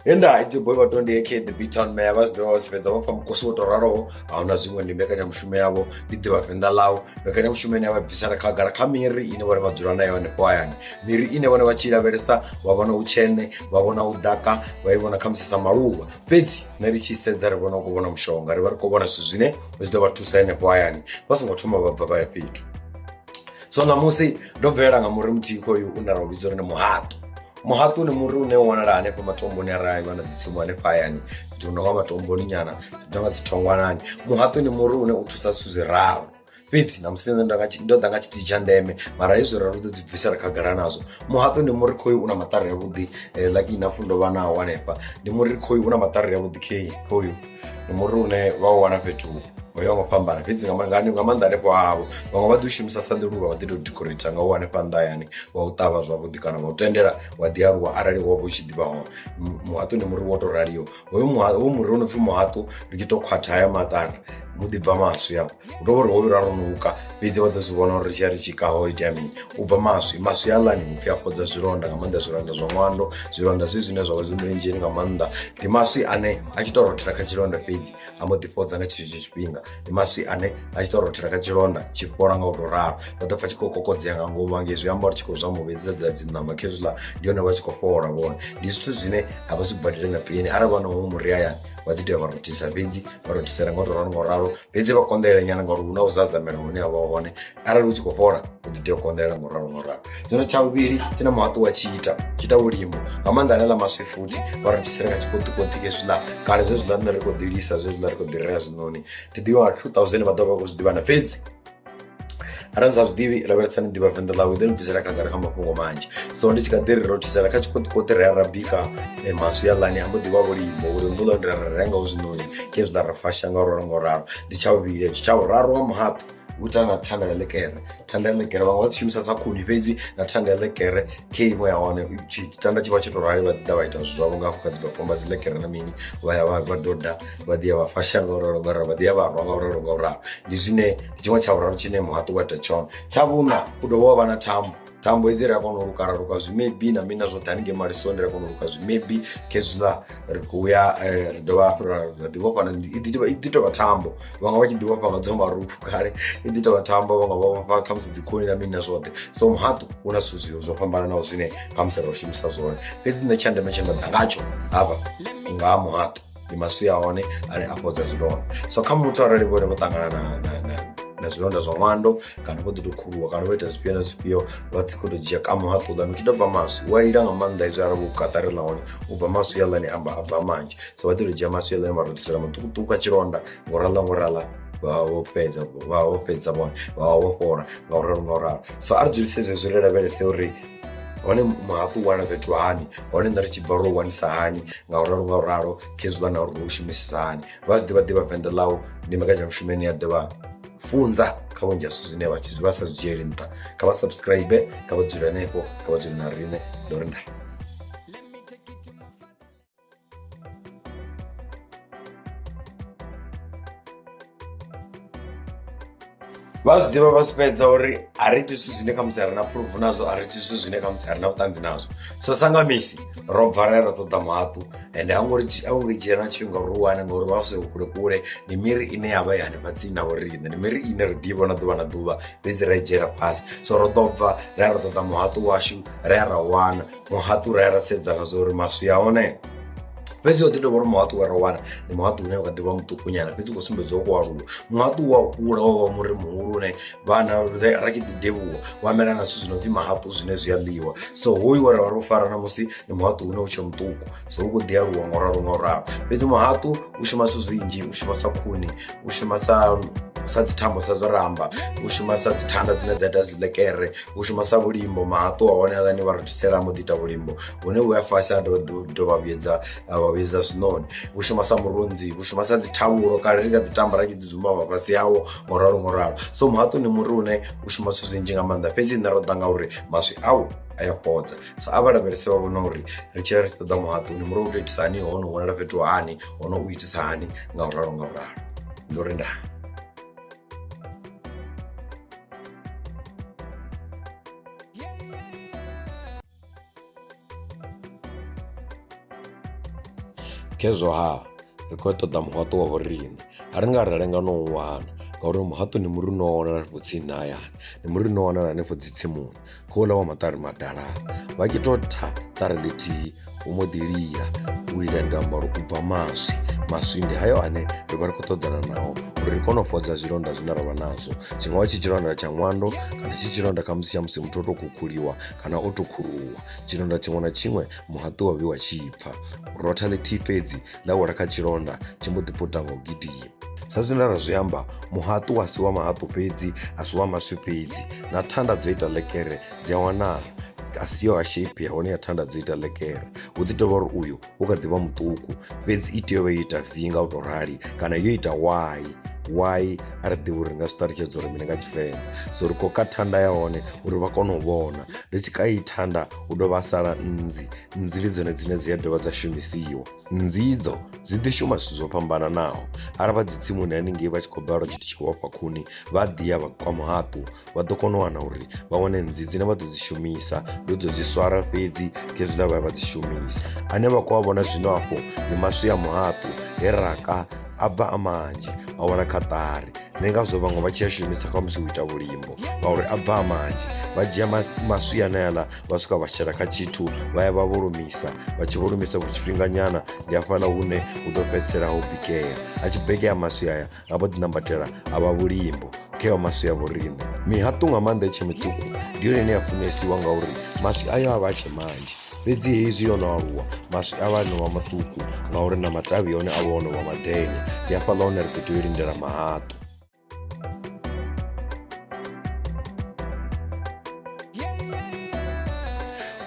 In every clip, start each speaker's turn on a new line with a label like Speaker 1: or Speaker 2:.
Speaker 1: Henda it's your boy Vhatondi aka the B-Town Mayor. Vha zwi ḓivha vha si fhedza vha pfa mukosi wo to raloho, ahuna zwiṅwe, ndi mbekanyamushumo yavho, ndi ḓivha venḓa ḽau. Mbekanyamushumo ine ya vha bvisela khagala kha miri ine vhone vha dzula nayo hanefho hayani, miri ine vhone vha tshi lavhelesa vha vhona hu tshene, vha vhona hu ḓaka, vha i vhona khamusi sa maluvha, fhedzi nṋe ri tshi sedza ri vhona u khou vhona mushonga, ri vha ri khou vhona zwithu zwine zwi ḓo vha thusa henefho hayani vha songo thoma vha bva vha ya fhethu. So ṋamusi ndo bvelela nga muri muthihi khoyu une ra u vhidza uri ndi muhaṱu. Muhaṱu ndi muri une u wanala hanefha matomboni arali vha na dzi tsimu hanefha hayani, dzi no nga matomboni nyana, dzi no nga dzi thongwanani. Muhaṱu ndi muri une u thusa zwithu zwiraru, fhedzi na musi nṋe ndo ḓa nga tshithihi tsha ndeme, mara hezwi zwiraru ḓo dzi bvisela khagala nazwo. Muhaṱu ndi muri khoyu u na maṱari avhuḓi, lucky enough ndo vha nawo hanefha. Ndi muri khoyu u na maṱari avhuḓi, khei khoyu ndi muri une vha u wana fhethu ho yaho nga u fhambana, fhedzi nga maanḓa hanefho havho vhaṅwe vha ḓi u shumisa sa ḽiluvha, vha ḓi to decorator nga u hanefha nnḓa hayani, vha u ṱavha zwavhuḓi kana vha u tendela wa ḓi aluwa arali wo vha u tshi ḓivha hone. Muhaṱu ndi muri wo to raliho, hoyu muri wo no pfhi muhaṱu ri tshi to khwatha haya maṱari hu ḓi bva maswi hafha, hu tovha uri hoyu ra ro nuka fhedzi vha ḓo zwi vhona uri ri tshiya ri tshi ka ho itea mini, u bva maswi. Maswi haaḽani hupfhi a fhodza zwilonda nga maanḓa, zwilonda zwa ṅwando, zwilonda zwezwi zwine zwa vha zwi milenzheni nga maanḓa, ndi maswi ane a tshi to rothela kha tshilonda fhedzi a mbo ḓi fhodza nga tshetsho tshifhinga. Ndi maswi ane a tshi to rothela kha tshilonda tshi fhola nga u to ralo, vha ḓo pfha tshi khou kokodzea nga ngomu hangei, zwi amba uri tshi khou zama u vhedzedza dzi ṋama khezwiḽa, ndi hone vha tshi khou fhola vhone. Ndi zwithu zwine a vha zwi badele nga peni, arali vha na hoyu muri hayani vha ḓi tea vha rothisa fhedzi, vha rothisela nga u to ralo nga u ralo, fhedzi vha konḓelela nyana ngauri hu na u zazamela hune ha vha hone, arali u tshi khou fhola u ḓi tea u konḓelela nga u ralo nga u ralo. Zwino tsha vhuvhili tshine muhaṱu wa tshi ita, tshi ita vhulimbo nga maanḓa hanela maswi futhi vha rothisela kha tshikoṱikoṱi hezwiḽa kale zwezwiḽa nṋe ri khou ḓi lisa zwezwiḽa ri khou ḓi rea zwinoni, ndi ḓivha nga 2000 vha ḓo vha khou zwi ḓivha na, fhedzi arali ni sa zwiḓivhi lavhelesani ḓivha venḓa ḽawe ḓo ni bvisela khagala kha mafhungo manzhi. So ndi tshi kha ḓi ri rothisela kha tshikoṱikoṱi ri a ra bika maswi aḽani a mbo ḓi vha vhulimbo, vhulimbo houḽa ndi ra renga hu zwinoni khezwiḽa ra fasha nga u ralo nga u ralo. Ndi tsha vhuvhili hetsho. Tsha vhuraru nga muhaṱu hu ita na thanda ya ḽekere, thanda ya ḽekere vhaṅwe vha dzi shumisa sa khuni, fhedzi na thanda ya ḽekere khe iṅwe ya hone tshitanda tshi vha tsho to rali, vha ḓi ḓa vha ita zwithu zwavho nga hafho kha ḓi vha pomba dzi ḽekere na mini, vha ya vha doda vha ḓi ya vha fasha nga u ralo nga u ralo, vha ḓi ya vha rwa nga u ralo nga u ralo. Ndi zwine ndi tshiṅwe tsha vhuraru tshine muhaṱu wa ita tshone. Tsha vhuṋa u dovha wa vha na thambo, thambo hedzi ri a kona u luka ra luka zwimebi na mini na zwoṱhe haningei malisoni, ri a kona u luka zwimebi khezwiḽa ri khou ya ri dovha hafhu ra ḓi vhofha i ḓi tovha thambo, vhaṅwe vha tshi ḓi vhofha nga dzo marukhu kale, i ḓi tovha thambo, vhaṅwe vha vhofha khamusi dzi khuni na mini na zwoṱhe. So muhaṱu u na zwithu zwo fhambananaho zwine khamusi ra u shumisa zwone, fhedzi nṋe tsha ndeme tshe nda ḓa ngatsho hafha nga ha muhaṱu ndi maswi a hone ane a fhodza zwilonda. So kha muthu arali vhone vho ṱangana na zwilonda zwa ṅwando kana vho ḓi to khuluwa kana vho ita zwifhio na zwifhio, vha tshi khou tou dzhia ka muhaṱu uḽani u tshi tou bva maswi wa lila nga maanḓa hezwi arali wo kaṱari ḽa hone u bva maswi aḽani amba a bva manzhi, so vha ḓi to dzhia maswi aḽani vha rothisela maṱukuṱuku kha tshilonda ngo raḽa ngo raḽa vha vho fhedza, vha vho fhedza vhone vha vha vho fhola nga u ralo nga u ralo. So a ri dzulise zwezwo ri lavhelese uri hone muhaṱu u wanala fhethu hani, hone nṋe ri tshi bva ro u wanisa hani nga u ralo nga u ralo, khezwiḽa na uri ro u shumisisa hani. Vha zwi ḓivha ḓivha venḓa ḽau ndi mbekanyamushumo ine ya ḓovha funza kha vhunzhi ha zwithu zwine vha sa zwi dzhieli nṱha. Kha vha subscribe, kha vha dzule hanefho, kha vha dzule na riṋe, ndo ri ndaa. Vha zwi ḓivha vha si fhedza uri a ri iti zwithu zwine khamusi a ri na phuruvu nazwo, a ri iti zwithu zwine khamusi a ri na vhuṱanzi nazwo. So sa nga misi ro bva ra ya ra ṱoḓa muhaṱu ende a ngo ri dzhiela na tshifhinga uri ri wane ngauri vha so kule kule, ndi miri ine ya vha i hanefha tsini na vhoriṋe, ndi miri ine ri ḓi vhona ḓuvha na ḓuvha fhedzi ra i dzhiela fhasi. So ro ḓo bva ra ya ra ṱoḓa muhaṱu washu ra ya ra wana muhaṱu, ra ya ra sedza nga zwa uri maswi a hone, fhedzi ho ḓi dovha uri muhaṱu wa ro wana ndi muhaṱu une wa kha ḓivha muṱuku nyana fhedzi u khou sumbedza u khou aluwa. Muhaṱu wa hula wa vha muri muhulu une vhana ra tshi ḓi devhuwa wa mela na zwithu zwi no pfhi mahaṱu zwine zwi a ḽiwa. So hoyu we ra vha ro fara ṋamusi ndi muhaṱu une u tshe muṱuku, so u khou ḓi aluwa ngo ralo ngo ralo, fhedzi muhaṱu u shuma zwithu zwinzhi, u shuma sa khuni, u shuma sa dzi thambo sa zwe ra amba, u shuma sa dzi thanda dzine dza ita dzi ḽekere, u shuma sa vhulimbo. Mahaṱu a hone aḽani vha rothisela mbo ḓi ita vhulimbo hune vhu a fasha dovha vhuyedza vha vhuyedza zwinoni, vhu shuma sa murunzi, vhu shuma sa dzi thavhulo kale ri kha ḓi tamba ra tshi ḓi dzumbama fhasi hawo ngo ralo ngo ralo. So muhaṱu ndi muri une u shuma zwithu zwinzhi nga maanḓa, fhedzi nṋe ro ḓa nga uri maswi awo a ya fhodza, so a vha lavhelese vha vhona uri ri tshila ri tshi ṱoḓa muhaṱu ndi muri u tou itisa hani, hone u wanala fhethu hani, hone u itisa hani nga u ralo nga u ralo. Ndo ri ndaa. Khezwo ha ri khou ṱoḓa muhaṱu wa vhoriṋe a ri nga ra lenga no u wana ngauri muhaṱu ndi muri une wa wanala hanefho tsini na hayani, ndi muri une wa wanala hanefho dzi tsimuni khouḽa wa maṱari madala vha tshi tou tha ṱari ḽithihi hu mbo ḓi lila u lila ndi amba uri u bva maswi, maswi ndi hayo ane ri vha ri khou ṱoḓana nao uri ri kone u fhodza zwilonda zwine ra vha nazwo tshi ngavha tshi tshilonda tsha ṅwando kana tshi tshilonda khamusi tsha musi muthu o tou khukhuliwa kana o tou khuruwa tshilonda tshiṅwe na tshiṅwe muhaṱu wa vhuya wa tshi pfha rotha ḽithihi fhedzi ḽa wela kha tshilonda tshi mbo ḓi puta nga u gidima. Sa zwine ra zwi amba muhaṱu a si wa mahaṱu fhedzi a si wa maswi fhedzi na thanda dzo ita ḽekere dzi a wanala a si yo ha shape ya hone ya thanda dzo ita ḽekere hu ḓi tovha uri uyu u kha ḓivha muṱuku fhedzi i tea u vha yo ita v nga u to rali kana yo ita y y a ri ḓivhi uri ri nga zwi ṱalutshedza uri mini nga tshivenḓa so ri khou ka thanda ya hone uri vha kone u vhona ri tshi ka iyi thanda hu dovha ha sala nnzi nnzi ndi dzone dzine dzi a dovha dza shumisiwa nnzi idzo dzi ḓi shuma zwithu zwo fhambananaho arali vha dzi tsimuni haningei vha tshi khou balelwa tshithu tsha vhofha khuni vha ḓi ya vha kwa muhaṱu vha ḓo kona u wana uri vha wane nnzi dzine vha ḓo dzi shumisa ndi ḓo dzi swara fhedzi khezwiḽa vha ya vha dzi shumisa ane vha khou a vhona zwino afho ndi maswi a muhaṱu he raka a bva a manzhi a wana kha ṱari ndi ngazwo vhaṅwe vha tshi a shumisa kha musi u ita vhulimbo ngauri a bva a manzhi vha dzhia maswi aneaḽa vha swika vha shela kha tshithu vha ya vha vholomisa vha tshi vholomisa for tshifhinga nyana ndi hafhaḽa hune hu ḓo fhedzisela ho bikea a tshi bikea maswi aya a mbo ḓi nambatela a vha vhulimbo kheo maswi a vhoriṋe mihaṱu nga maanḓa itshe miṱuku ndi yone ine ya funesiwa ngauri maswi ayo a vha a tshe manzhi fhedzi hezwi yo no aluwa maswi a vha a no vha maṱuku ngauri na matavhi one a vha o no vha madenya ndi hafhaḽa hune ri ḓo tea u lindela mahaṱu.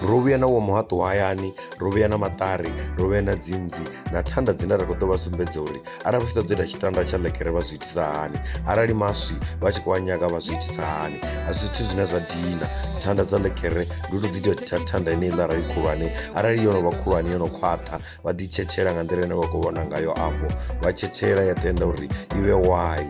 Speaker 1: Ro vhuya na wo muhaṱu hayani ro vhuya na maṱari ro vhuya na dzinzi na thanda dzine ra khou ḓo vha sumbedza uri arali vha tshi ṱoḓa u ita tshitanda tsha ḽekere vha zwi itisa hani arali maswi vha tshi khou a nyaga vha zwi itisa hani a si zwithu zwine zwa dina thanda dza ḽekere ndi u tou ḓi ita thanda ine iḽa arali khulwane arali yo no vha khulwane yo no khwaṱha vha ḓi tshetshela nga nḓila ine vha khou vhona ngayo afho vha tshetshela ya tenda uri i vhe wai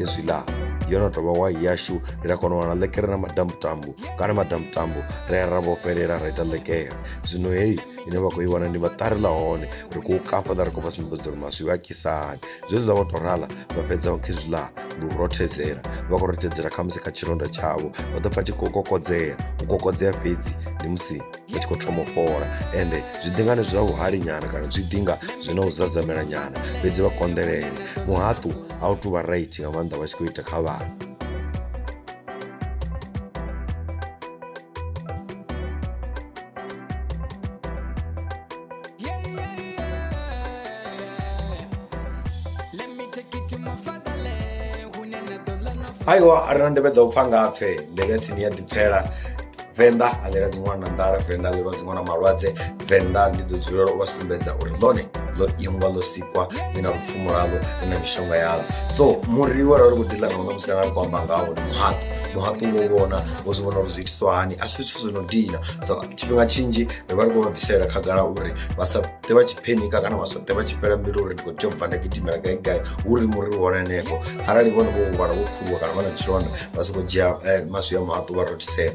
Speaker 1: hezwiḽa yo no tovha wai yashu ri a kona u wana ḽekere na madambutambu kana madambutambu ri ya ra vhofhelela ra ita ḽekere zwino heyi ine vha khou i vhona ndi maṱari ḽa hone ri khou kafha ḽa ri khou vha sumbedza uri maswi vha akisa hani zwezwiḽa vho tou rala vha fhedza khezwiḽa ndi u rothedzela vha khou rothedzela khamusi kha tshilonda tshavho vha ḓo pfha tshi khou kokodzea u kokodzea fhedzi ndi musi vha tshi khou thoma u fhola ende zwi ḓi nga ni zwa vhuhali nyana kana zwi ḓi nga zwi na u zazamela nyana fhedzi vha konḓelele muhaṱu a u tou vha right nga maanḓa vha tshi khou ita kha vhana. Aiwa a ri na nḓevhe dza u pfha nga pfhe nḓevhe ya tsini ya ḓipfela venḓa a ḽi ladzi ṅwana nḓala venḓa a ḽi lwadzi ṅwana malwadze venḓa ndi ḓo dzulela u vha sumbedza uri ḽone ḽo ingwa ḽo sikwa ḽi na lupfumo lwaḽo ḽi na mishonga yaḽo so muri we ra ri khou ḓi ḽa nga musi ra ri khou amba ngawo ndi muhaṱu muhaṱu wo vhona wo zwi vhona uri zwi itiswa hani a si zwithu zwi no dina so tshifhinga tshinzhi ri vha ri khou vha bvisela khagala uri vha sa ṱe vha tshi phenika kana vha sa ṱe vha tshi fhela mbilu uri ndi khou tea u bva nda gidimela gai gai hu uri muri u hone henefho arali vhone vho huvhala vho pfuluwa kana vha na tshilonda vha sokou dzhia maswi a muhaṱu vha rothisela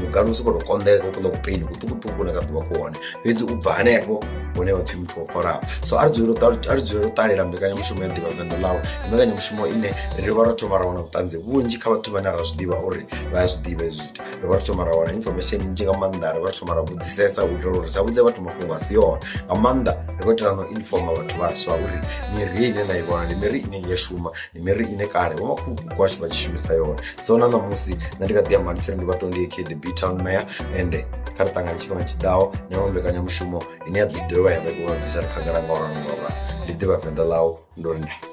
Speaker 1: mugano u sokou tou konḓelela kuḽa kupeini kuṱukuṱuku kune ka ḓuvha ku hone fhedzi u bva hanefho hune vha pfhi muthu o fholaho so a ri dzulele u ṱalela mbekanyamushumo ya ḓivha venḓa ḽawe ndi mbekanyamushumo ine ri vha ro thoma ra wana vhuṱanzi vhunzhi kha vhathu vhane ra zwi ḓivha uri vha ya zwi ḓivha hezwi zwithu ri vha ro thoma ra wana information nnzhi nga maanḓa ri vha ro thoma ra vhudzisesa u itela uri sa vhudze vhathu mafhungo a si one nga maanḓa ri khou itela no informa vhathu vhaswa uri miri ine na i vhona ndi miri ine ya shuma ndi miri ine kale vhomakhulukuku washu vha tshi shumisa yone so na ṋamusi nṋe ndi kha ḓi amba ndi tshiri ndi vha tondi k the b town mayor ende kha ri ṱangane tshifhinga tshiḓaho na iṅwe mbekanyamushumo ine ya ḓo dovha ya vha i khou vha bvisela khagala nga u ralo nga u ralo ndi ḓivha venḓa ḽau ndo ri nda.